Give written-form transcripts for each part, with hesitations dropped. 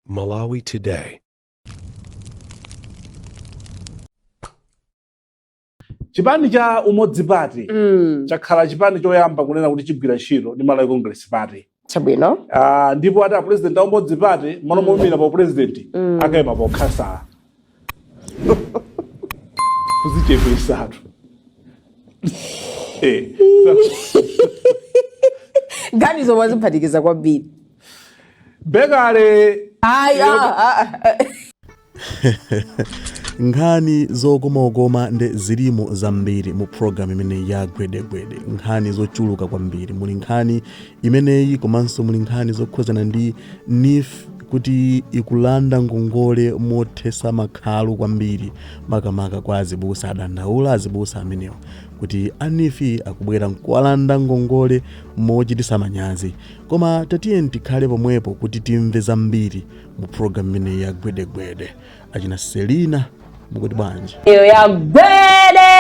Malawi Today. Chipani cha Umodzi Party chakhala chipani choyamba kunena kuti chigwira ntchito ndi Malawi Congress Party. Chabwino. Ndipo ati apresident a Umodzi Party mmalo moyimira pa upresident akayima pa ukhansala. Kuzichepesatu. Nkhanizo mwaziphatikiza kwambiri. Bekale. Ayi, ah, ah, ah. Nkhani zokomakoma nde zilimo zambiri mu program imeneyi ya Gwedegwede. Nkhani zochuluka kwambiri. Muli nkhani imeneyi komanso muli nkhani zokhuzana ndi NEEF kuti ikulanda ngongole mothesa makhalu kwambiri, makamaka kwa azibusa. Adandaula azibusa amenewa kuti a NEEF akubwera nkuwalanda ngongole mochitisa manyazi. Koma tatiyeni tikhale pomwepo kuti timve zambiri mu program imeneyi ya Gwedegwede. Achina Selina, mukuti bwanji? Iyo ya Gwede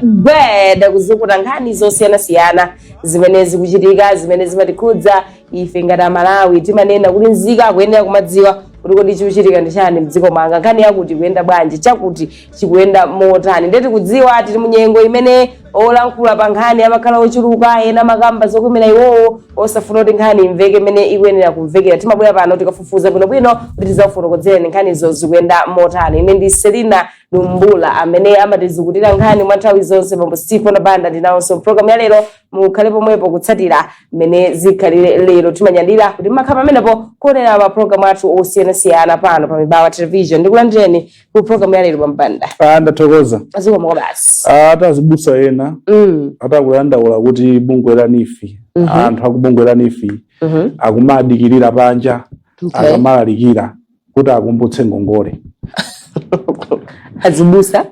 Gwede, kuzukuta nkhani zosiyanasiyana zimene zikuchitika, zimene zimatikhudza ife ngati Amalawi. Timanena kuti nzika akuyenera kumadziwa kuti kodi chikuchitika ndi chani mdziko mwanga, nkhani yakuti kuyenda bwanji, chakuti chikuyenda motani. Ndiye tikudziwa tili munyengo imene olankhula pa nkhani amakhala ochuluka, ena amakamba zokomera iwowo, osafuna kuti nkhani imveke imene ikuyenera kumvekera. Timabwera pano tikafufuza bwinobwino kuti tidzakufotokozereni nkhanizo zikuyenda motani. Ine ndi Selina Lumbula amene amatizukutira nkhani mwa nthawi zonse, bambo Stephen Banda ndinawonso mpulogalamu ya lero. Mukhale pomwepo kutsatira mmene zikhalire lero. Timanyadira kuti mmakhala pamenepo kuonera mapulogalamu athu osiyanasiyana pano pa Mibawa Television. Ndikulandireni ku programu ya lero, bambo Banda. Ah, ndathokoza. Zikomo kwabasi. Ati azibusa ena atakudandaula kuti bungwe la NEEF, anthu akubungwe la NEEF akumadikirira panja akamalalikira kuti akumbutse ngongole. Azibusa,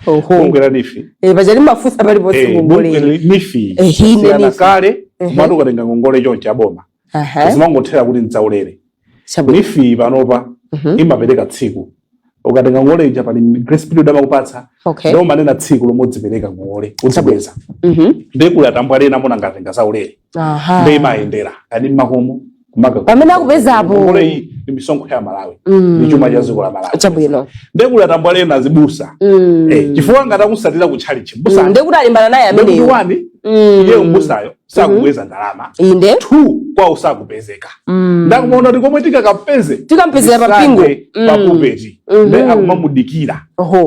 oho. Bungwe la NEEF. Eh, paja limafunsa paliponse ngongole. Bungwe la NEEF. Ine siyana NEEF. kale kumati ukatenga ngongole chonchi aboma zimangothera kuti ndzaulere. NEEF panopa imapereka tsiku ukatenga ngongole ija, pali grace period amakupatsa. Ndiye umanena tsiku lomwe udzipereka ngongole, udzibweza. Ndiye kuli atambwali ena amona ngatenga zaulere. Ndiye imayendera kani mmakomo kumaka Pamene akupezapo. Ngongole iyi ndi misonkho ya Malawi, ndi chuma cha dziko la Malawi. Chabwino. Ndiye kuli atambwali ena azibusa, chifukwa ngati akusatira kutchalichi mbusa, Ndiye kuti alimbana naye ndekuti ameneyo. one, iye mbusayo sakubweza ndalama. Two, kwawo sakupezeka. Ndakumaona kuti komwe tikakapeze Tikampezera pa mpingo. Sunday pa pulpit. Nde akumamudikira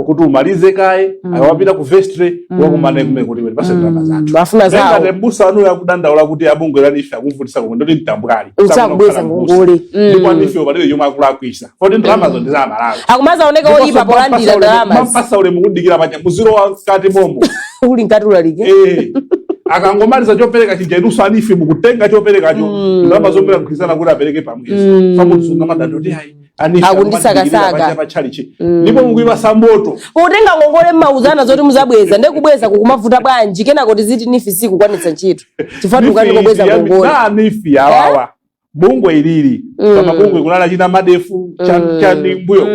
kuti umalize kaye, akawapita ku vestry wakumane kumene kuti pase ndalama zathu. Afuna zawo. Ngati mbusa anuyo akudandaula kuti abungwe la NEEF akumvutisa komwe, ndoti mtambwali. Usakubweza ngongole. Ndipo a NEEF palibe chomwe akulakwisa poti ndalamazo ndi za Malawi. Akumazaoneka oyipa polandira ndalama. Mampasa ulemu kudikira paja muzilowa mkati momo. Uli mkati ulalike. Akangomaliza chopereka chija, inunso a NEEF mukutenga choperekacho, ndalama zomwe mugwirizana kuti apereke pamwezi, famutsunga madando kuti ayi, a NEEF Akundisakasaka. pa tchalichi ndipo mukuyipasa moto. Potenga ngongole mmauzana zoti muzabweza, ndiye kubweza kukumavuta bwanji? Kenako tiziti NEEF sikukwanitsa ntchito chifukwa tikukani kubweza ngongole. Na NEEF awawa, bungwe ilili, kama bungwe kunala china MEDEF chani mbuyo,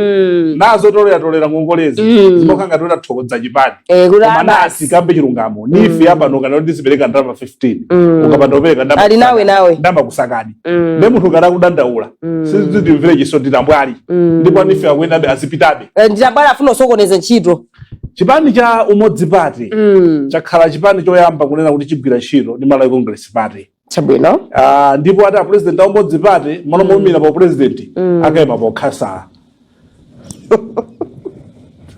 nazo tolera tolera ngongolezi zimakhala ngati tathokoza chipani. Kuti Koma abasi. nasi kambe chilungamo, NEEF yapano kana kuti zipereka ndalama 15, ukapanda kupereka ndalama Ali nawe nawe. Ndalama kusakani. Nde munthu kana kudandaula, sizitimvere chisoni, nditambwali. Ndipo a NEEF akuyendabe, azipitabe. Nditambwali afuna usokoneza ntchito. Chipani cha Umodzi Party chakhala chipani choyamba kunena kuti chigwira ntchito ndi Malawi Congress Party. Chabwino. Ndipo ati apresident a Umodzi Party mmalo moyimira pa president akayima pa ukhansala.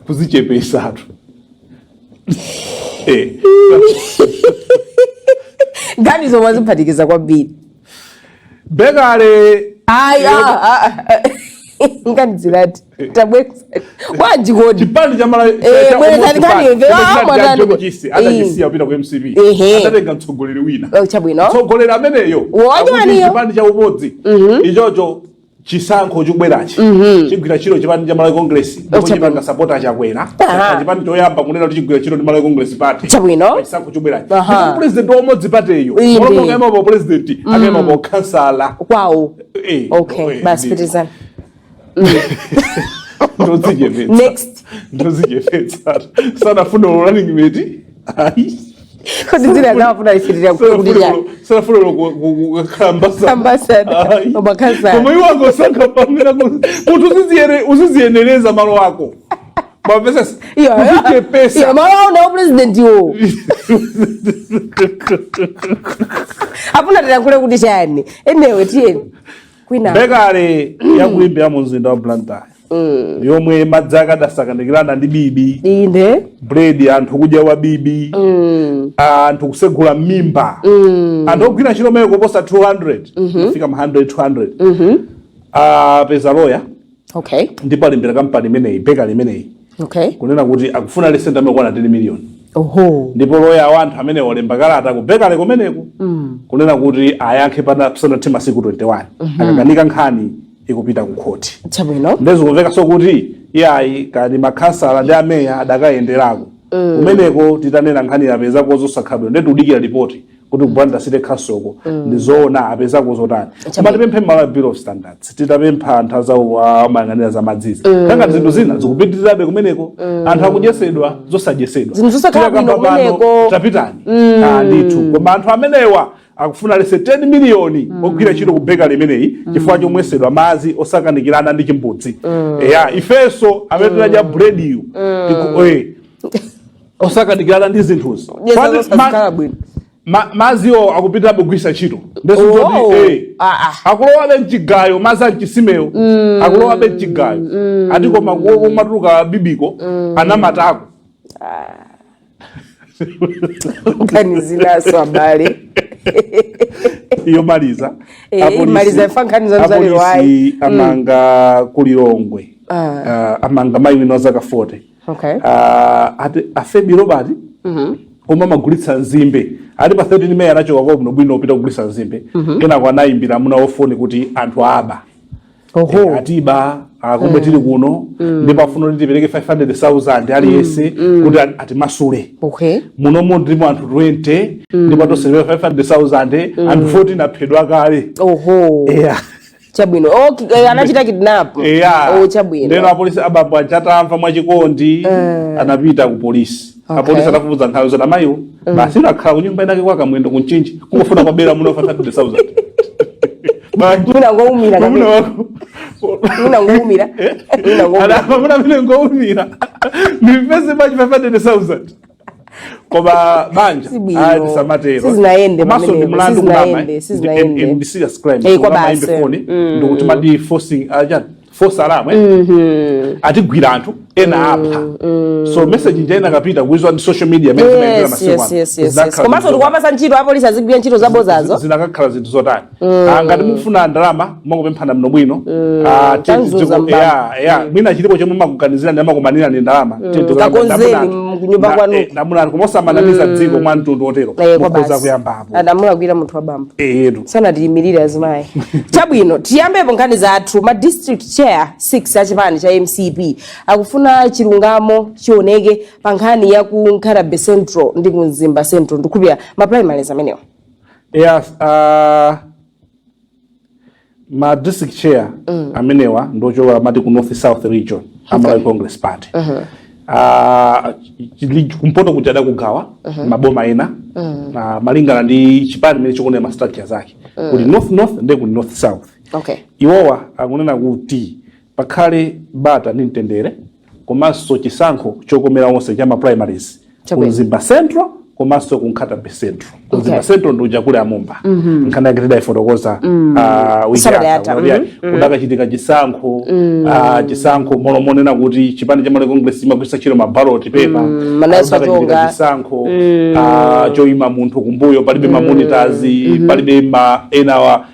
Kuzichepesatu. Nkhanizo mwaziphatikiza kwambiri. Bekale. Ayi, ah, ah, ah. Nkhani zilati tabweza bwanji kodi? Chipani cha Malawi Eh, cha bwezani Umodzi nkhani Party, imve. chimene Ah, chinali cha mwanani. John Chisi, atachisiya kupita ku MCP, adatenga mtsogoleri wina. Oh, chabwino. Mtsogoleri ameneyo Wanyaniyo. akuti chipani cha Umodzi ichocho, chisankho chikubwerachi, chigwira ntchito chipani cha Malawi Congress, ndipo chipanga support Achakwera. Chipani choyamba kunena kuti chigwira ntchito ndi Malawi Congress Party pa chisankho chikubwerachi. Ndipo president wa Umodzi Party iyo, malo mokayima pa president, akayima pa ukhansala. Kwawo. Okay, basi, pitizani. Ndodzichepetsa. Next. Ndodzichepetsa, sanafune running mate, ayi. Kodi dzina zawafuna lifitira kuti chani? Sanafune kukhala ambassador. Ambassador, Ayi. koma khansala. Koma iwo angosankha pamene kuti uziziyenereza malo ako, mapesesa. Iyo. Uzichepesa. Iyo, malo awo nawo president iwo afuna tilankhule kuti chani? Enewe, tiyeni kwina. Bakery yakuimbira mu mzinda wa Blantyre yomwe madzi akadasakanikirana ndi bibi, bread anthu kudya wa bibi, anthu kusegula mimba, anthu ogwira ntchito mene kuposa 200 kufika ma 100 200, apeza loya ndipo alimbira kampani imeneyi, bakery imeneyi, kunena kuti akufuna lesenta amekwana 10 million. Ndipo loya wa anthu amene olemba kalata ku bakery kumeneku kunena kuti ayankhe pana pasanathe masiku 21, akakanika nkhani ikupita ku khoti. Ndezikumveka so kuti iyayi, kani makhansala ndi ameya adakayenderako kumeneko. Titanena nkhani apezako zosakhala bwino, ndetu udikira ripoti kuti ku Blantyre City Council ndizoona apezako zotani. Koma tipemphe Malawi Bureau of Standards, titapempha anthu azawo amayang'anira za madzizi, kanga zinthu zina zikupitirirabe kumeneko, anthu akudyesedwa zosadyesedwa. Zinthu zosakhala bwino Tikakamba pano, kumeneko. Tapitani. Ah, ndithu, koma anthu amenewa akufuna lese 10 miliyoni ogwira ntchito ku bakery imeneyi chifukwa chomwesedwa madzi osakanikirana ndi chimbudzi. Eya, ifenso amene tinadya brediyo osakanikirana ndi zinthuzi. Yes, Fati zosakhala bwino. Maziwo akupitirabe kugwisa ntchito ndesizoti Ah, ah. akulowabe mchigayo, madzi amchisimewo akulowabe mchigayo ati, koma kumatuluka bibiko anamatako. Nkhani zinaso, abale. Yomaliza, Imaliza ifa nkhani za mzalero ayi. Apolisi amanga kulilongwe, amanga mayi wina wa zaka 40, ati afebi Robert, omwe amagulitsa nzimbe. Ati pa 13 Meyi anachoka kwa bwinobwino kupita kugulitsa nzimbe, kenako anayimbira amuna ofoni kuti anthu aba. Atiba akumbe tili kuno, ndipo afuna kuti tipereke 500,000 aliyense kuti atimasule. Munomo ndimo anthu 20, ndipo atoserewa 500,000, anthu 14 aphedwa kale. Yeah. Chabwino. Okay, anachita kidnap. Yeah. Oh, chabwino. Ndeno apolisi, abambo achatamva mwachikondi, anapita ku polisi. Apolisi atafufuza nkhawa zoti amayiwo basi akhala kunyumba inake kwa Kamwendo kunchinji, kungofuna kwabera muno 500,000. Basi. Mwina ngoumira. Mwamuna Kapena. wako. Mwina ngoumira. Mwina ngoumira. Mwamuna amene ngoumira ndipeze bwanji 500,000? Koma banja Sibwino. ayi, tisamatero. Sizinayende Komanso ndi pamenepo, mlandu kunama, sizinayende, sizinayende. Ndi serious crime. Kwa Kunama basi. imbe foni ndikuti madi forcing achani, false alarm, eh? Atigwira anthu ena apha. So message nja ina kapita kuizwa ndi social media imene zimayendera masiku ano. Yes. Komanso ndikuwapasa ntchito apolisi azigwira ntchito zabozazo. Zinakakhala zinthu zotani? Ah, ngati mukufuna ndalama, mukupemphana mno bwino. Ah, Tanzuza mbamba. Yeah, mwina chilipo chomwe makuganizira ndi amakumanira ndi ndalama. Kakonzeni kunyumba kwanu. Ndamuna anthu komosamanamiza dziko mwa mtundu otero, Kwa mukhoza basi. kuyambapo. Adamulakwira munthu wa bambo. Eyetu. Sanatiyimirire azimayi. Chabwino, tiyambepo nkhani zathu. Ma district chair 6 achipani cha MCP akufuna chilungamo chioneke pa nkhani ya ku Nkhata Bay Central ndi ku Mzimba Central, ndikupira ma primaries amenewa. Yes, ma district chair amenewa ndochoka mati ku North South Region, Amalawi Congress Party. Kumpoto kuja adakugawa maboma ena malingana ndi chipani mene chikuonera ma structures ake, kuli North North ndi kuli North South. Iwowa akunena kuti pakhale bata ndi mtendere komanso chisankho chokomera onse cha ma primaries ku Mzimba Central komanso ku Nkhata Bay Central. Ku Mzimba Central ndi uja kuli amumba, nkhani yake tidayifotokoza wiki Sabata yatha, yatha, kuti kudakachitika chisankho, chisankho mono monena kuti chipani cha Malawi Congress chimagwiritsa ntchito ma ballot paper. Manayesa Kudakachitika chonga. chisankho choyima munthu kumbuyo, palibe ma monitors, palibe ma enawa,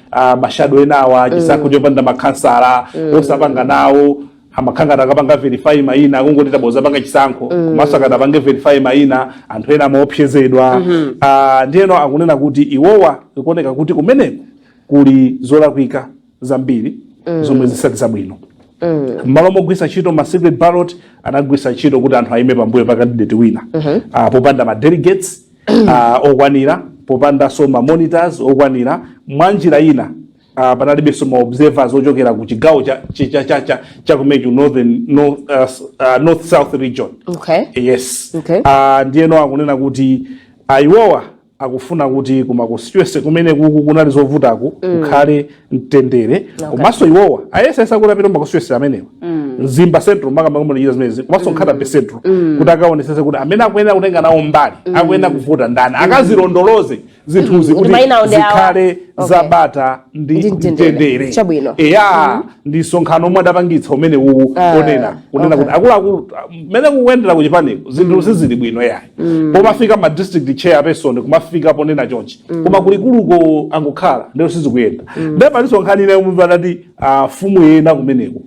ma shadow enawa, chisankho chopanda makhansala, osapanga nawo amakhangata akapanga verify mayina, akungoti taboza panga chisankho, komanso akadapange verify mayina anthu ena amaopsezedwa. Ndiyeno akunena kuti iwowa ikuoneka kuti kumeneko kuli zolakwika zambiri zomwe zisati zabwino. M'malo mogwiritsa ntchito ma secret ballot, anagwiritsa ntchito kuti anthu aime pambuyo pa candidate wina, popanda ma delegates okwanira, popandanso ma monitors okwanira. Mwa njira ina, panalibenso ma observers ochokera ku chigawo cha cha cha cha cha kumeneku, northern north, north South Region. Yes. Ndiyeno akunena kuti Iwowa akufuna kuti kuma constituency kumene kuku kunali zovutaku kukhale mtendere. Komanso iwowa ayesesa kuti apite ma constituency amenewa, Mzimba Central makamaka zimenezi, komanso Nkhata Bay Central, kuti akaonesese kuti amene akuyenera kutenga nawo mbali, akuyenera kuvota ndani, akazilondoloze zinthuzi Kuti kuti mayina awo ndi awa. zikhale zabata ndi Ndi mtendere. mtendere. Chabwino. Eya, ndi msonkhano omwe adapangitsa umene uwu onena kunena kuti akuluakulu, mmene kukuyendera kuchipaniko zinthu sizili bwino yayi. Pomafika ma district chairperson kumafika ponena chonchi, koma kulikuluko angokhala ndero sizikuyenda. Ndiye palinso nkhani ina yomwe adati afumu ena kumeneko,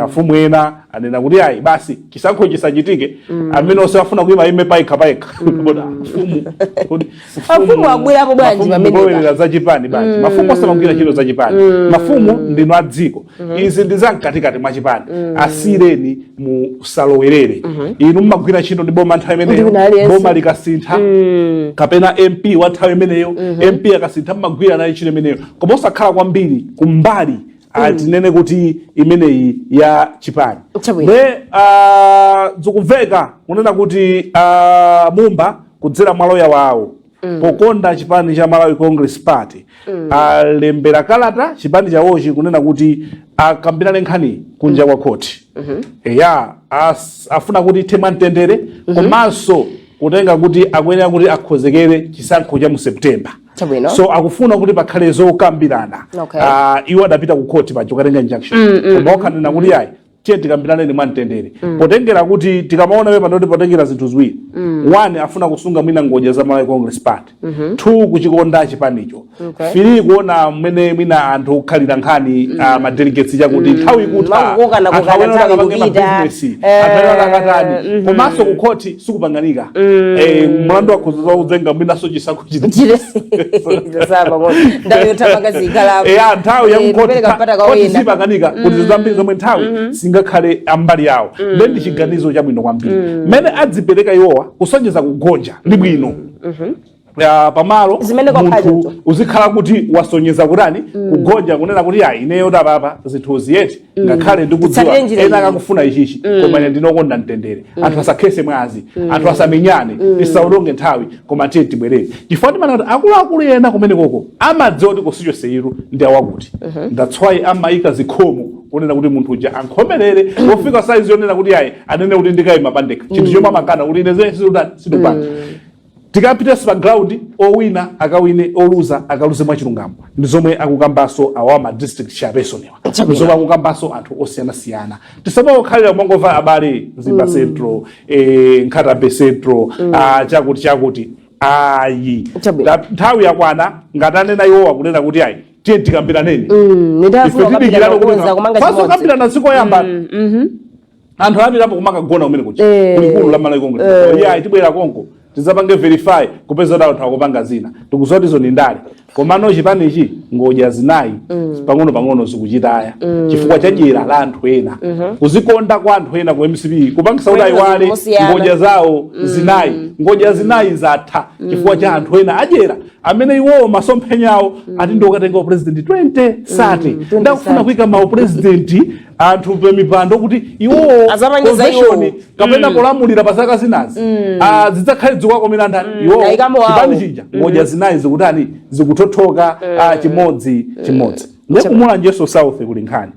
afumu ena anena kuti ayi, basi, chisankho chisachitike, amene onse afuna kuyima ime payekha payekha. Kodi afumu, kodi Afumu abwerapo bwanji mafumu pamenepa? mukulowerera za chipani bwanji? Mafumu osamagwira ntchito za chipani. Mafumu ndinu a dziko, izi ndi za mkatikati mwa chipani, asireni, musalowerere. Inu mmagwira ntchito ndi boma nthawi imeneyo. Ndi aliyense. Boma likasintha kapena MP wa nthawi imeneyo, MP akasintha, mmagwira naye ntchito imeneyo, koma osakhala kwambiri kumbali tinene kuti imeneyi ya chipani. Chabwino. Ne zikumveka kunena kuti Mumba kudzera mwa loya wawo, pokonda chipani cha Malawi Congress Party, alembera kalata chipani chawochi kunena kuti akambirane nkhani kunja kwa khoti. Eya, afuna kuti ithe mwamtendere, komanso kutenga kuti akuyenera kuti akhozekere chisankho cha mu September. Chabwino. So akufuna kuti pakhale zokambirana. Iwo adapita ku khoti paja kukatenga injunction, koma okhanena kuti ayi, tiye tikambiraneni mwamtendere, potengera kuti tikamaona pepa ndoti potengera zinthu ziwiri. One, afuna kusunga mwina ngodya za Malawi Congress Party. Two, kuchikonda chipanicho. Three, kuona mmene mwina anthu kukhalira nkhani ma delegates, chakuti nthawi ikutha, Makukokana anthu kokana, akuyenera nthawi akapange ikupita. mabizinesi, anthu ayenera akatani. Komanso ku khoti sikupanganika. Mlandu wakhoza zaudzenga mwinaso chisankho chino. Ndawo yothamanga zikhalapo. Eya, nthawi yakukhoti kupereka mpata kwa khoti wina. sipanganika kuti zambiri zomwe nthawi singakhale ambali yawo. Then ndi chiganizo chabwino kwambiri mmene adzipereka iwowa kusonyeza kugonja ndi bwino. Ya, pamalo Zimene kwakhala munthu choncho. uzikhala kuti wasonyeza kutani, kugonja, kunena kuti ayi, ineyo tapapa zinthu ziyeti, ngakhale ndikudziwa Titsatire njira ena iyi. akakufuna ichichi, koma ine ndinokonda mtendere, anthu asakhese mwazi, anthu asamenyane, tisaononge nthawi, koma tiye tibwerere, chifukwa timanena kuti akuluakulu ena kumene koko amadziwa kuti constituency iru ndi awakuti. That's why amayika zikhomo kunena kuti munthu uja ankhomerere pofika saizi yonena kuti ayi, anene kuti ndikayima pandekha, chinthu chomwe amakana kuti ine zene situpanga. Tikapitenso pa ground, owina akawine, oluza akaluze mwachilungamo. Ndi zomwe akukambanso awa ma district chairperson wa, ndi zomwe akukambanso anthu osiyanasiyana. Tisamangokhalira kumangomva abale Mzimba Central, Nkhata Bay Central, chakuti chakuti, ayi. Chabwino. Nthawi yakwana ngati anena iwowa kunena kuti ayi, tiye tikambiraneni. Ife Ndafuna tidikirane kuti kukonza kumanga faso chimodzi. kambirana sikoyamba, anthu apitapo kumakagona kumene kuja kulikulu la Malawi Congress. Yeah, tibwera konko tidzapange verify, kupeza kuti anthu akupanga zina. Tikuziwa kuti izo ndi ndale, komano chipanichi ngodya zinayi pang'ono pang'ono zikuchitaya chifukwa cha dyera la anthu ena, kuzikonda kwa anthu ena ku MCP, kupangisa kuti Kuyenda ayiwale mosiyana. ngodya zawo zinayi. Ngodya zinayi zatha chifukwa cha anthu ena adyera amene iwowo masomphenya awo ati ndi okatenga president 2030, ndakufuna kuyika ma president anthu pamipando kuti iwowo Azapangiza convention iwowo. kapena kulamulira pa zaka zinazi. Zidzakhale zikuwakomera ndani? Iwowo. Ayikamo awo. Chipani chija ngodya zinayi zikutani? Zikuthothoka chimodzi chimodzi. Ndiye kuMulanjeso South kuli nkhani.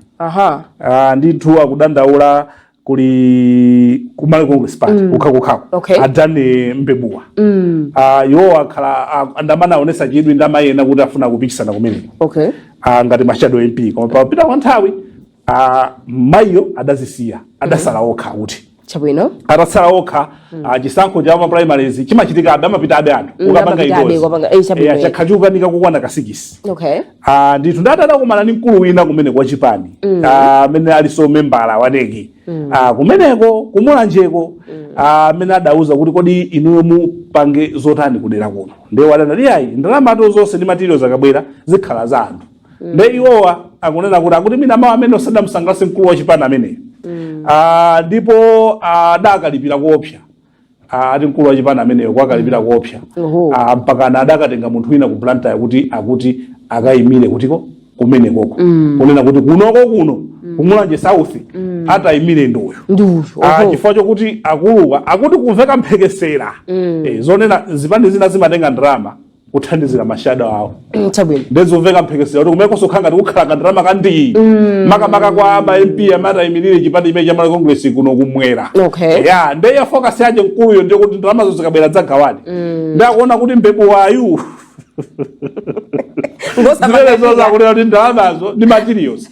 Ndithu akudandaula kuli kumalawi Congress Party kukhakukhako. Adani Mbebuwa, iwo akhala andamana aonesa chidwi ndi amayena kuti afuna kupikisana kumeneko ngati ma shadow MP, koma papita kwa nthawi mayiyo adazisiya, adasala okha kuti atatsala okha, chisankho cha ma primaries chimachitikabe, amapita abe anthu kukapanga Amapita abe indoors. chabwino. Chakhachukanika kukwana ka 6. Ndithu ndati adakumana ndi mkulu wina kumene kwa chipani, amene alinso membala wa NEC kumeneko kuMulanjeko, amene adauza kuti kodi inuyo mupange zotani kudera kuno? Ndiye wadanati ayi, ndalamato zonse ndi materials akabwera zikhala za anthu. Nde iwowa akunena kuti akuti mina mawu amene osadamusangalatse mkulu wa chipani ameneyo, ndipo adakalipira kuopsa. Ati mkulu wa chipani ameneyo kwakalipira kuopsa. Mpakana adakatenga munthu wina ku Blantyre kuti akuti akayimire kutiko kumenekoko, kunena kuti kunoko kuno kuMulanje South. Atayimire ndi uyu. Ndi uyu. Ah, chifukwa chokuti akuluwa akuti kumveka mphekesera zonena zipani zina zimatenga ndalama kuthandizira ma shadow awo. Ndezomveka mphekesera kuti kumekonso kukhala ngati kukhala kandalama kandii, makamaka kwa ma MP amatayimirire chipani chimene cha Malawi Congress kuno kumwera. Ya, ndiye focus yache mkuluyo ndiyo kuti ndalamazo zikabwera dzagawane. Ndakuona kuti mbebu wayu zimene zoza kuti ndalamazo ndi materials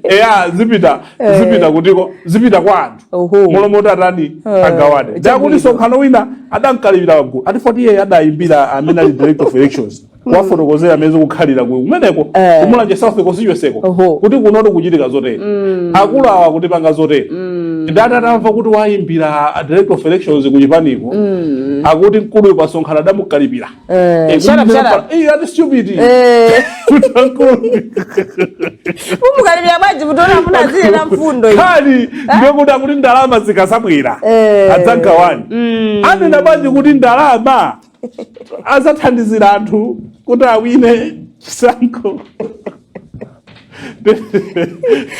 eya zipita kutiko, zipita kwa anthu molomoti atani, agawane. Ndakuti sonkhano wina adankalipira pagulu ati foti iye adayimbira amene ali director of elections kuwafotokozera amene zikukhalira kumeneko kuMulanje South constituency ko kuti kunoto kuchitika zotere, akulu awa kutipanga zotere. Ndati atamva kuti wayimbira a director of elections kuchipaniko, akuti mkuluyu pasonkhano adamukalipira. Shut up, shut up. Ati stupid. Kuti akulu Umukalipira bwanji munthu afuna azile na mfundo iyi? Khali ndikuti akuti ndalama zikasabwera adzagawani. Anena bwanji kuti ndalama azathandizira anthu kuti awine chisankho,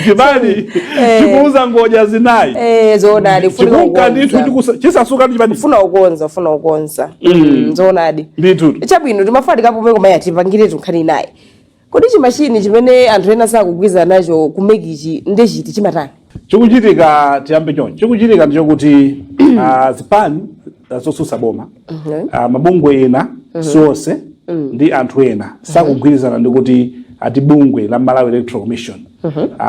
chipani chikuuza ngodya zinayi? Zoonadi, funika Chikunka ndithu. kukonza. Chisasuka ndi chipani. Funa kukonza, funa kukonza. Zoonadi. Ndithu. Chabwino, timafuna tikapume, koma yatipangire tunkhani naye. Kodi chimashini chimene anthu ena sakugwirizana nacho ku MEC chi ndechiti, chimatani? Chikuchitika, tiyambe choncho, chikuchitika ndichokuti zipani zotsutsa boma, mabungwe ena, sionse, ndi anthu ena sakugwirizana ndi kuti ati bungwe la Malawi Electoral Commission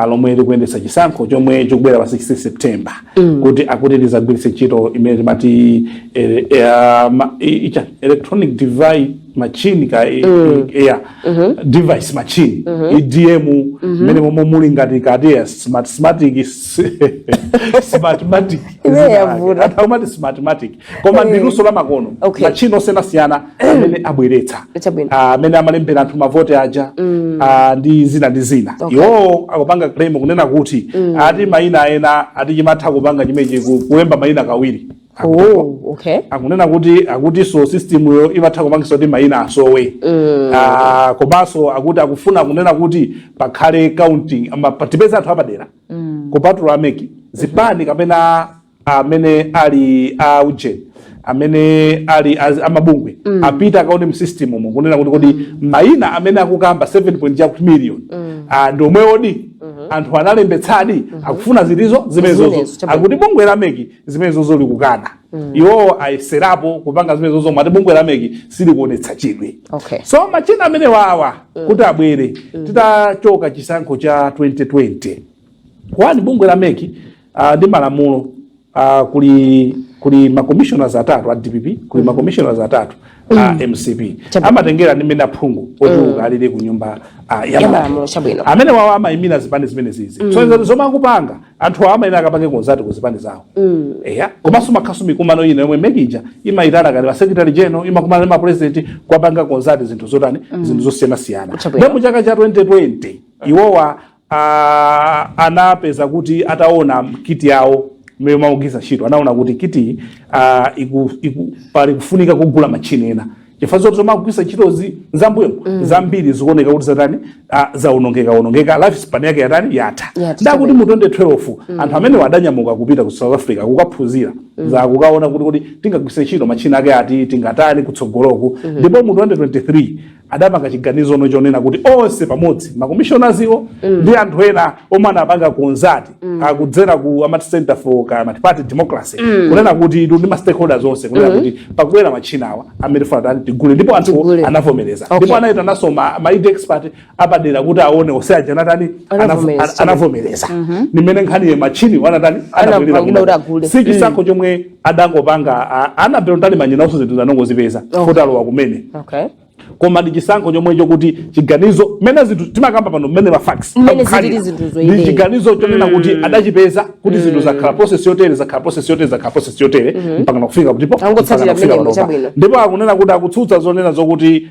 lomwe likuyendetsa chisankho chomwe chikubwera pa 16 September kuti akuti lizagwiritse ntchito imene timati icha electronic device machine ka yeah, device machine, EDM, mmene momwe muli ngati kati ya smartmatic, smartmatic. Imene yavuta. Anthu akumati smartmatic, koma ndi luso la makono, machine osiyanasiyana amene abweretsa amene amalembera anthu mavoti aja, ndi zina ndi zina. Iwowo akupanga claim kunena kuti ati mayina ena ati chimatha kupanga chimechi kulemba mayina kawiri. Oh, okay. Akunena kuti akutinso system yo imatha kupangisa kuti mayina asowe. Komanso akuti akufuna kunena kuti pakhale counting ama tipeze anthu apadera kupatula a MEC, zipani kapena amene ali a uje amene ali amabungwe apita akaone msystem umo kunena kuti kodi mayina amene akukamba 7 million ndi omweodi, anthu analembetsadi, akufuna zilizo zimenezozo. Zimenezo, chabwino. Akuti bungwe la MEC zimenezozo likukana. Iwowo ayeserapo kupanga zimenezozo, mwati bungwe la MEC silikuonetsa chidwi. So machina amene wawa kuti abwere titachoka chisankho cha 2020, kwani bungwe la MEC ndi malamulo kuli ma commissioners atatu a DPP, kuli ma commissioners atatu a MCP. Amatengera ndi mmene aphungu ochuluka alili ku nyumba ya ya malamulo. Malamulo, chabwino. Amene wawo amayimira zipani zimene zizi. So zomwe akupanga anthu awo amayenera akapange consult ku zipani zawo. Eya, komanso makhaso mikumano ina yomwe MEC ija imayitana kati pa secretary general imakumana ndi ma president kwapanga consult zinthu zotani, zinthu zosiyanasiyana. Ndipo mu chaka cha 2020 iwowa anapeza kuti ataona kit yawo mmene makugwiritsa ntchito, anaona kuti kit pali kufunika kugula machine ena chifukwa zoti zomagwiritsa ntchitozi zambuyo zambiri zikuoneka kuti zatani, zaonongeka onongeka, life span yake yatani, yatha. Yatha. Ndakuti mu 2012 anthu amene adanyamuka kupita ku South Africa kukaphunzira za kukaona kuti tingagwiritse ntchito machine ake ati, tingatani kutsogoloku. Ndipo mu 2023 adapanga chiganizo no chonena kuti onse pamodzi ma commissioners iwo ndi anthu ena omwe anapanga consult akudzera ku amati Center for ka Multi-Party Democracy kunena kuti ndi ma stakeholders onse kunena kuti pakubwera machine awa amene tifuna tani, tigule. Ndipo anthu Tigule. anavomereza. Ndipo anayitananso ma ID expert apadera kuti aone onse aja anatani. Anavomereza. Anavomereza nimene nkhani ye machine wanatani, anabwerera Anapangidwa kuti kuno. agule. Si chisankho chomwe adangopanga Annabel Mtalimanja nawonso zinthu zanongozipeza kuti alowa kumene. Koma ndi chisankho chomwe chokuti chiganizo mmene zinthu timakamba pano, mmene ma facts Mmene akukhalira. zilili zinthuzo, Ndi ine. chiganizo chonena kuti adachipeza kuti zinthu zakhala process yotere, zakhala process yotere, zakhala process yotere mpaka nakufika kutipo. Angotsatira Mpaka nakufika mmenemo, panopa. chabwino. Ndipo akunena kuti akutsutsa zonena zokuti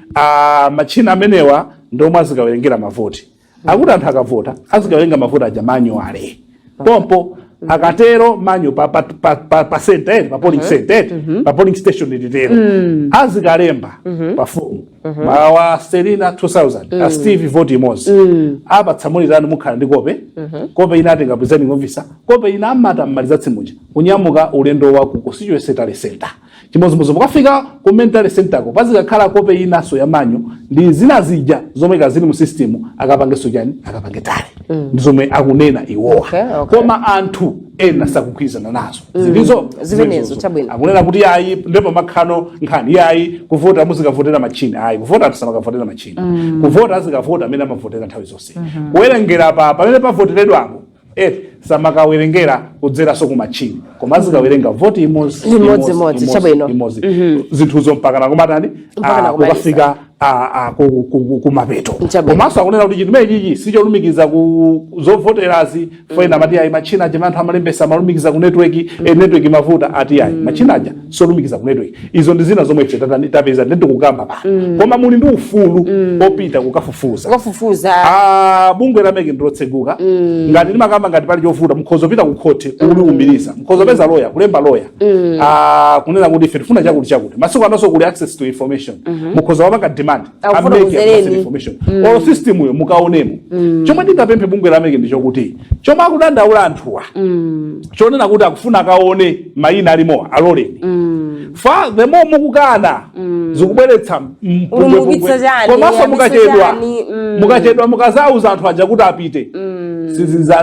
machina amenewa ndi omwe azikawerengera mavoti. Akuti anthu akavota azikawerenga mavoti aja manually pompo. Akatero manual pa center eti, pa polling center eti, pa polling station ititero, azikalemba pa fomu. Mawa Selina 2000, a Steve voti imodzi. Apatsa mulitani, mukhala ndi kope. Kope ina atenga presiding officer, kope ina amata mmaliza tsimuja kunyamuka ulendo wa ku constituency tally center. Chimodzimodzi mukafika ku main tally center ko, pazikakhala kope inaso ya manual ndi zina zija zomwe kazili mu system, akapangenso chani? Akapange tally. Ndi zomwe akunena iwowa. Koma anthu ena sakugwirizana nazo zilizo. Zimenezo, chabwino. Akunena kuti ayi, ndipo makhano nkhani yayi kuvota muzikavotera machine. Ayi, kuvota anthu samakavotera machine. Kuvota azikavota amene amavotera nthawi zonse. Kuwerengera pa pamene pavoteredwapo eti samakawerengera kudzeranso ku machine, koma azikawerenga voti imodzi. Imodzi, imodzi, chabwino. Imodzi. Zinthuzo mpaka nakumatani? Mpaka nakumaliza. Kukafika kumapeto. Chabwino. Komanso akunena kuti chinthu chimenechi sicholumikiza ku zovoterazi. Foena amati ayi, machina aja anthu amalembesa amalumikiza ku network, network imavuta. Ati ayi, machina aja solumikiza ku network. Izo ndi zina zomwe ife tatani tapeza ndi tikukamba pano, koma muli ndi ufulu opita kukafufuza. Kukafufuza. Ah, bungwe la MEC ndilotseguka. Ngati limakamba, ngati pali chovuta, mukhoza kupita ku khoti kuliumiriza, mukhoza peza lawyer, kulemba lawyer, kunena kuti ife tifuna chakuti chakuti. Masiku anonso kuli access to information, mukhoza wapanga demand. Akufuna A MEC kuzereni. akupaseni information olo system yo mukaonemo. Chomwe ndingapemphe bungwe la MEC ndi chokuti chomwe akudandaula anthuwa, chonena kuti akufuna akaone mayina alimowa, aloleni. Fa the more mukukana, zikubweretsa Ulumukitsa chani, komanso yambitsa mukachedwa, chani. mukachedwa mukazauza anthu aja kuti apite,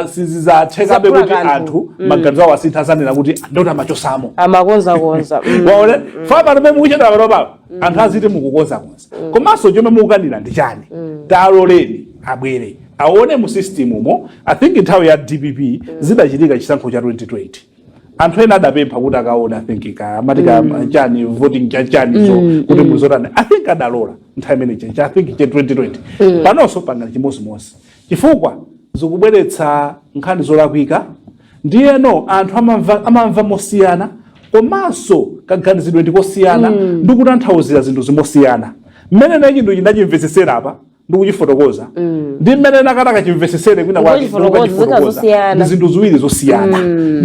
sizidzathekabe Zaphula kuti kanthu. anthu maganizo awo asintha, azanena kuti ndoti amachosamo. Amakonzakonza. Waone, fa pano pamene mukuchedwa pano anthu aziti mukukonzakonza, komanso chomwe mukukanira ndi chani? Taloleni abwere aone mu system umo. I think nthawi ya DPP zidachitika chisankho cha 2020, anthu ena adapempha kuti akaone, I think ka amati ka chani, voting chani zo kuti mulizotani. I think adalola nthawi imene cha, I think che 2020. Panonso pangani chimozimozi, chifukwa zikubweretsa nkhani zolakwika. Ndiyeno anthu amamva mosiyana, komanso kaganizidwe ndikosiyana, ndikutanthauzira zinthu zimosiyana. Mmene na chinthu chindachimvetsesera apa ndikuchifotokoza ndi mmene nakati kachimvetsesere kwina kwake Ndikuchifotokoza, ndikukachifotokoza. zosiyana. Ndi zinthu ziwiri zosiyana.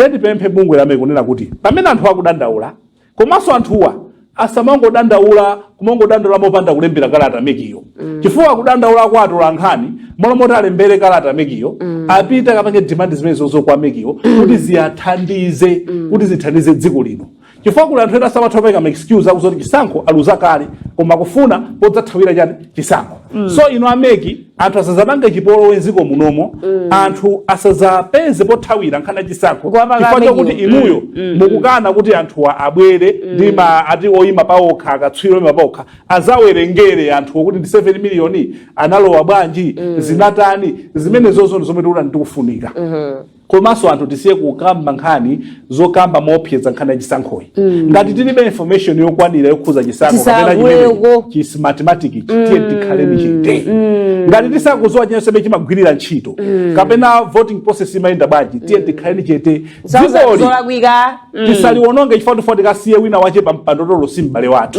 Ndipemphe bungwe la MEC kunena kuti pamene anthu akudandaula, komanso anthuwa asamangodandaula, kumangodandaula mopanda kulembera kalata MEC yo, chifukwa kudandaula kwa atola nkhani, malo moti alembere kalata MEC yo, apite akapange demand zimene zozo kwa MEC yo kuti ziyathandize, kuti zithandize dziko lino, chifukwa kuli anthu ena samatha kupeka ma excuse akuzoti chisankho aluza kale, koma kufuna podzathawira chani? Chisankho. So ino a MEC, anthu asazapange chipolowe mdziko munomo, anthu asazapeze pothawira nkhani ya chisankho Kuwapaka chifukwa chokuti a MEC yo. inuyo mukukana kuti anthuwa abwere ndi ma ati oyima paokha, akatswiri oyima paokha, azawerengere anthu okuti ndi 7 miliyoni analowa bwanji, zinatani. Zimene zozo ndi zomwe tikuti ndikufunika. Komanso anthu tisiye kukamba nkhani zokamba moopseza nkhani ya chisankhoyi. Ngati tilibe information yokwanira yokhuza chisankho kapena chimene Tisakweko. chi Smartmatic ichi, tiye tikhaleni chete. Ngati tisakuzowa chinyenso chimagwirira ntchito kapena voting process imayenda bwanji, tiye tikhaleni chete. Dzikoli zolakwika. Tisaliwononge chifukwa tifuna tikasiye wina wache pa mpando. Si m'bale wathu,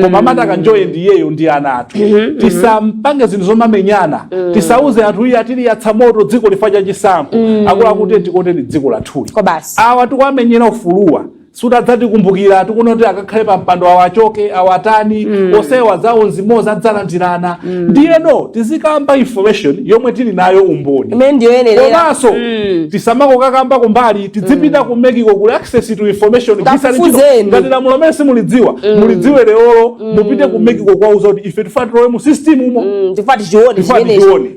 koma amati akanjoye ndi iyeyo ndi ana athu. Tisampange zinthu zomamenyana, tisauze anthu iye atiliyatsa moto dziko lifa cha chisankho. Akuluakulu, tikondeni dziko lathuli. Kwa basi. Awa tikuwamenyera ufuluwa sutadzatikumbukira tikuona kuti akakhale pa mpando, awachoke, awatani, osewa zawo nzimodzi adzalandirana. Ndiyeno tizikamba information yomwe tili nayo, umboni imene ndiyoyenerera. Komanso tisamakokakamba kumbali, tidzipita ku MEC ko, kuli access to information. Gwirisani ntchito. Kafufuzeni. Ngati lamulo limene simulidziwa, mulidziwe lerolo, mupite ku MEC ko kwauza kuti ife tifuna tilowe mu system umo. Tifuna tichione Tifuna chimenechi. tichione.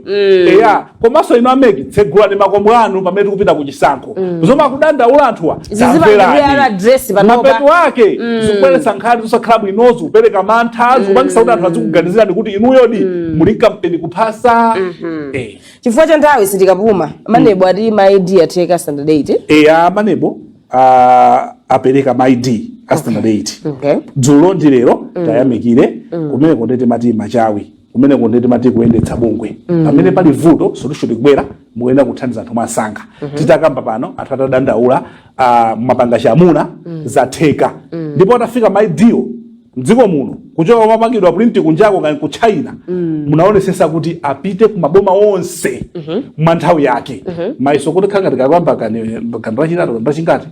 Eya, komanso inu a MEC, tsegulani makomo anu pamene tikupita ku chisankho. Zomwe akudandaula anthuwa, Zizipangidwa tamverani. address panopa. Mapeto ake zikubweretsa nkhani zosakhala bwinozo, kupereka mantha, zikupangisa kuti anthu azikuganizirani kuti inuyodi muli kampeni kuphasa. Chifukwa cha nthawi sindikapuma. MANEB ati ma ID atheka standard 8. Eya, MANEB apereka ma ID a standard 8 dzulo ndi lero. Tayamikire kumeneko, ndeti mati machawi kumeneko, ndeti mati kuyendetsa bungwe. Pamene pali vuto, solution ikubwera, mukuyenera kuthandiza anthu mwasanga. Titakamba pano, anthu atadandaula, mapanga chamuna, zatheka. Ndipo atafika ma ID wo mdziko muno kuchoka kumapangidwa print kunjako kani ku China, munaonesesa kuti apite ku maboma onse mwa nthawi yake. Maiso kuti khanga tikakamba kani kandachitatu kandachingati.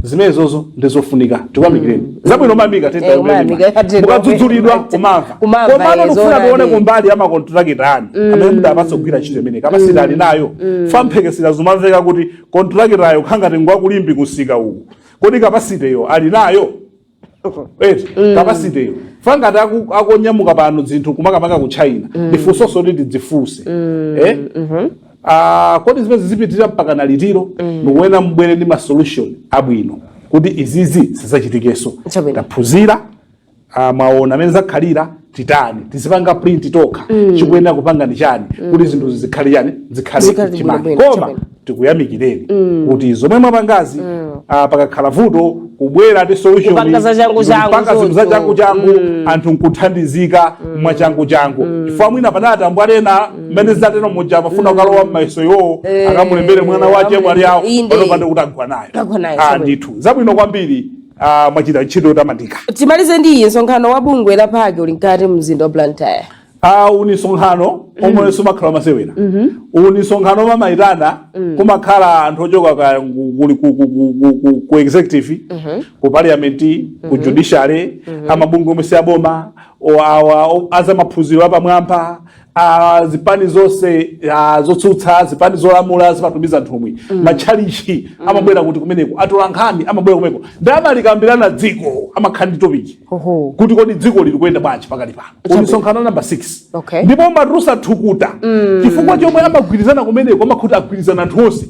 Zimenezozo ndizofunika, tikuyamikireni. Zabwino mamika. Umayamika, Mukadzudzulidwa kumamva. Kumamva, Komano ndikufuna zoonadi. tione kumbali ya makontrakita anu amene mudapatsa kugwira ntchito imene capacity ali nayo. Famphekesera zomamveka kuti kontrakitayo khangati ngwakulimbi kusika uku. Kodi capacity yo ali nayo? Eti capacity yo fangati akonyamuka pano zinthu kumakamaka ku China, ndifunsonso kuti tidzifunse, eh? Ah, kodi zimene zipitirira mpaka na litiro? Ndikuena mbwere ndi ma solution abwino kuti izizi zisachitikenso. Chabwino. Taphunzira, mwaona amene zakhalira. Titani? Tizipanga print tokha? Chikuyenera kupanga ndi chani kuti zinthu zikhale chani, zikhale Zikhale chimake? bwinobwino, Koma chabwino. tikuyamikireni kuti zomwe mwapangazi, pakakhala vuto kubwera ndi solution. Kupanga za changu changu. Kupanga zinthu za Chocho. changu changu, anthu nkuthandizika mwa changu changu, chifukwa mwina panati ambwalena mmene zinatero muja amafuna kukalowa m'mayeso iwowo, akamulembere mwana wache mwali awo. Inde. Panopande kuti agwa nayo. Agwa nayo, Ah, chabwino. Ndithu zabwino kwambiri. Mwachita ntchito yotamandika. Timalize ndi iyi: msonkhano wa bungwe la PAC uli mkati mzinda wa Blantyre. Uni msonkhano omwe sumakhala masewera. Uni msonkhano omwe amayitana, kumakhala anthu ochoka kuli ku executive, ku parliament, ku judiciary, amabungwe omwe si aboma, awa azamaphunziro apamwamba, zipani zonse, zotsutsa, zipani zolamula zimatumiza nthumwi, matchalichi amabwera kuti kumeneko, atola nkhani amabwera kumeneko, ndi amalikambirana dziko, amakhala ndi topic kuti kodi dziko lili kuyenda bwanji pakali pano. Uni msonkhano namba 6. Ndipo umatulusa thukuta, chifukwa chomwe amagwirizana kumeneko amakhuti agwirizana anthu onse.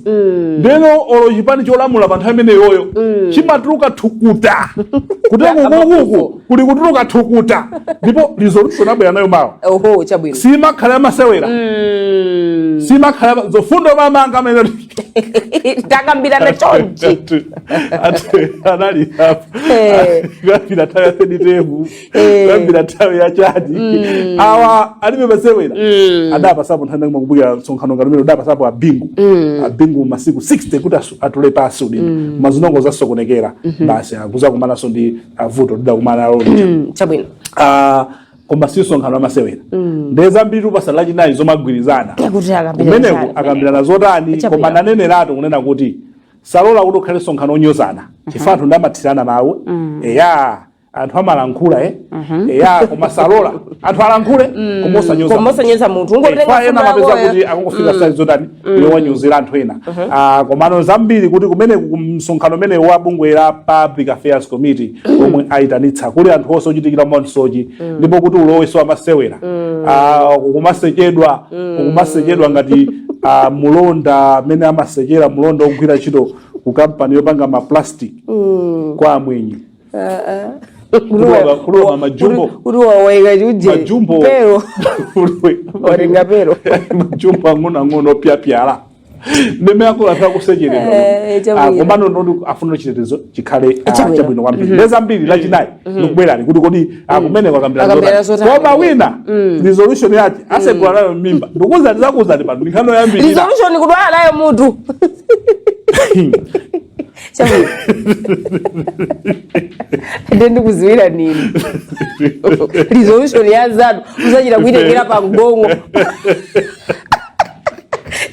Ndeno olo chipani cholamula pa nthawi imeneyoyo chimatuluka thukuta, kuteko kukuku kuli kutuluka thukuta, ndipo resolution abwera nayo mawa. Oho, chabwino. Simakhala yamasewera, simakhala zofundo mamanga amene Takambirana chonchi. Anali kuyambira nthawi ya third term, kuyambira nthawi ya chadi, awa alibe masewera. Adapasapo nthawi, makumbukira msonkhano ngati umene udapasapo abingu, abingu masiku 60 kuti atule pasi udindo, mazinongo zasokonekera basi, akuza kumananso ndi avuto tidakumana nalo lija. Chabwino. Ah, koma si msonkhano wamasewera. Ndiye zambiri upasa lachinayi zomagwirizana Kuti akambirana kumeneko chani? Akambirana zotani? Chabwino. Koma naneneratu kunena kuti salola kuti ukhale msonkhano onyozana, chifukwa anthu ndamathirana mawu. Eya, anthu amalankhula, eya, koma salola anthu alankhule koma osanyoza. Koma osanyoza munthu. Ungotenga Kwa ena fundo amapeza yakoyo. kuti akungofika size zotani, yowanyozera anthu ena. Ah, komano zambiri kuti kumene ku msonkhano umene wa bungwe la Public Affairs Committee omwe ayitanitsa, kuli anthu onse ochitikira monsochi, ndipo kuti uloweso amasewera. Ah, kumasechedwa, kumasechedwa ngati mulonda amene amasechera, mulonda ogwira ntchito ku kampani yopanga ma plastic kwa amwenye. Kulowa majumbo. Kuti wawaika chuje. Majumbo. Pero watenga pero. Majumbo ang'onoang'ono opyapyala ndeme akulu anthu akusecheredwa. Chabwino. Komano ndoti afuna chitetezo chikhale Chabwino. chabwino kwambiri. Ndi zambiri lachinayi ndikubwerani kuti kodi kumeneko akambirana Akambirana zotani. zotani. Koma wina resolution yake asegula nayo mimba. Ndikuwuzani, zakuwuzani pano, nkhani yoyambirira. Resolution kudwala nayo mutu. Chabwino, nde ndikuziwira nini resolution ya zanu musachita kuitengera pa mgongo.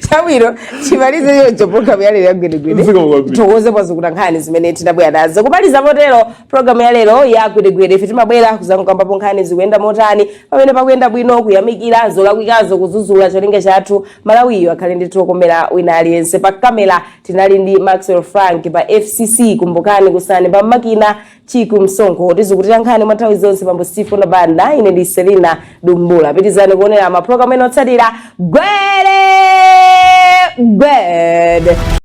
Chabwino, chimalize choncho programu ya lero ya Gwedegwede. Zikomo kwambiri. Thokoze pazikuta nkhani zimene tinabwera nazo. Kumaliza motero programu ya lero ya Gwedegwede, ife timabwera kuzangokambapo nkhani zikuyenda motani, pamene pakuyenda bwino kuyamikira, zolakwikazo kuzuzula. Cholinga chathu Malawiyo akhale ndi tokomera wina aliyense. Pa kamera tinali ndi Maxwell Frank, pa FCC Kumbukani Kusani, pa makina Chiku Msonkho, tizikutira nkhani mwa nthawi zonse pambo Stephen Banda. Ine ndi Selina Dumbula. Pitizani kuonera mapulogalamu ena otsatira. Gwede gwede.